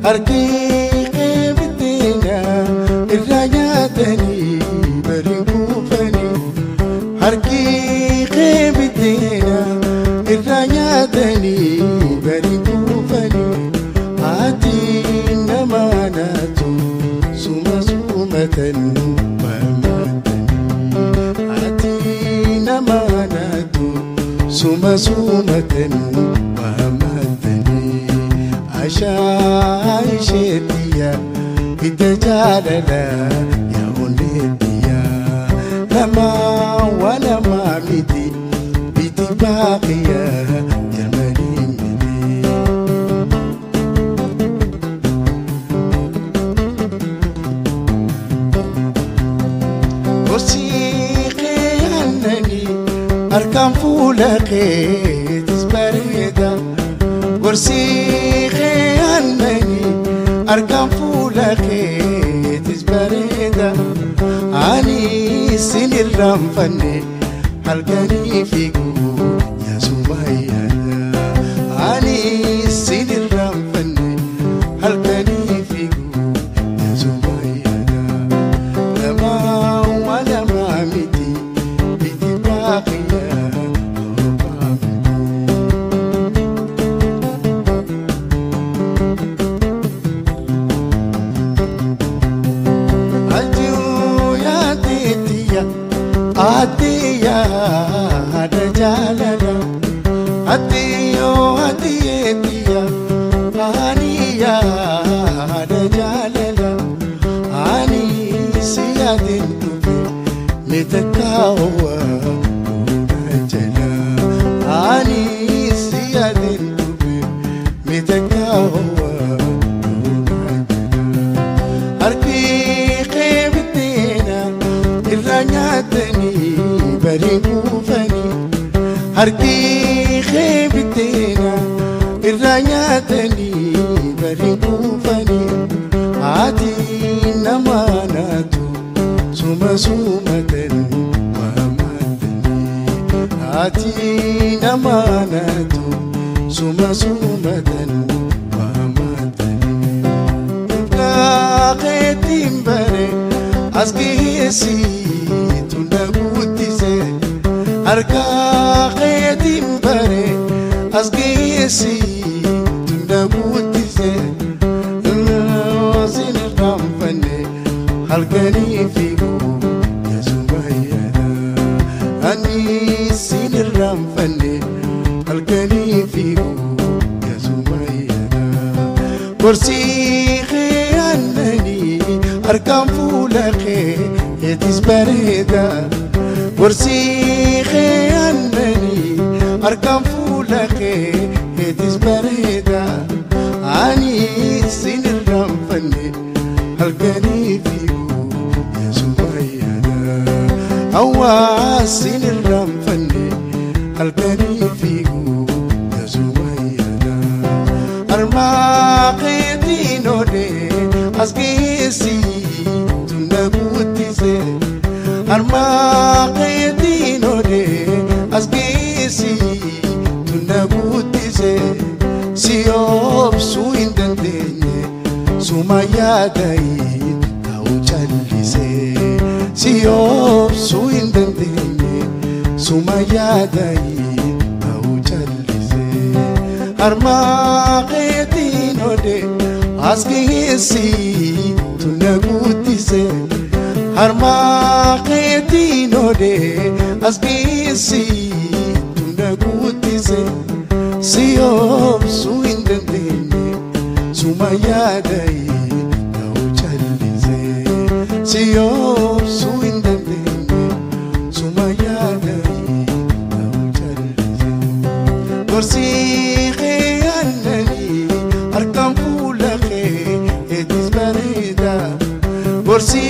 Harki qeebiteena irraa nyaatanii bari kuufanii. Harki qeebiteena irraa nyaatanii bari kuufanii. Ati nama naatu suma sumatan waamatanii. Ati nama naatu suma sumatan waamatanii. Ashaa isheetiya hidda jaalala yaa onneetiya. Lama walama miti biti baaqiya jarmanii miti. Gorsii qe'annanii harkaan fuula keetis bareeda. Gorsii qe'annanii harkaan fuula keetis bareeda. Ani sin irraanfanne halkanii fiiguu yaa Sumayyaadha. Ani sin irraanfanne halkanii fiiguu yaa Sumayyaadha. Lama walama miti biti baaqiya roobaa miti. Ajuu yaadeetiya atiya haadha jaalala. Atiyo atiyeetiya aniya haadha jaalala. Ani si yaadeen dhufe mitakaawa duuna jala. Ani si yaadeen dhufe mitakaawa duuna jala. Harki qeebiteena irraa nyaatanii bari kuufanii. Harki qeebiteena irraa nyaatanii bari kuufanii. Ati nama naatu suma sumatan waamatanii. Ati nama naatu suma sumatan waamatanii. Kaaqeetiin bare as geessi tunda guuttise. Harka keetiin bare as geessi tunda guuttise. Sin irraanfanne halkanii fiiguu yaa Sumayyaadha. Ani sin irraanfanne halkanii fiiguu yaa Sumayyaadha. Gorsii qe'annanii harkaan fuula keetis bareeda. Gorsii qe'annanii harkaan fuula keetis bareeda. Ani sin irraanfanne halkanii fiiguu yaa Sumayyaadha. Hawaa sin irraanfanne halkanii fiiguu yaa Sumayyaadha. Harmaa keetiin oodee as geessi tunda guuttise. Harmaa keetiin oodee as geessi tunda guuttise. Si obsuu hin dandeenye suma yaadayin ta'uu callise. Si obsuu hin dandeenye suma yaadayin ta'uu callise. Harmaa keetiin oodee as geessi tunda guuttise. Harmaa keetiin oodee as geessi tunda guuttise. Si obsuu hin dandeenye suma yaadayin ta'uu callise. Si obsuu hin dandeenye suma yaadayin ta'uu callise. Gorsii qe'annanii harkaan fuula keetis bareeda. Gorsii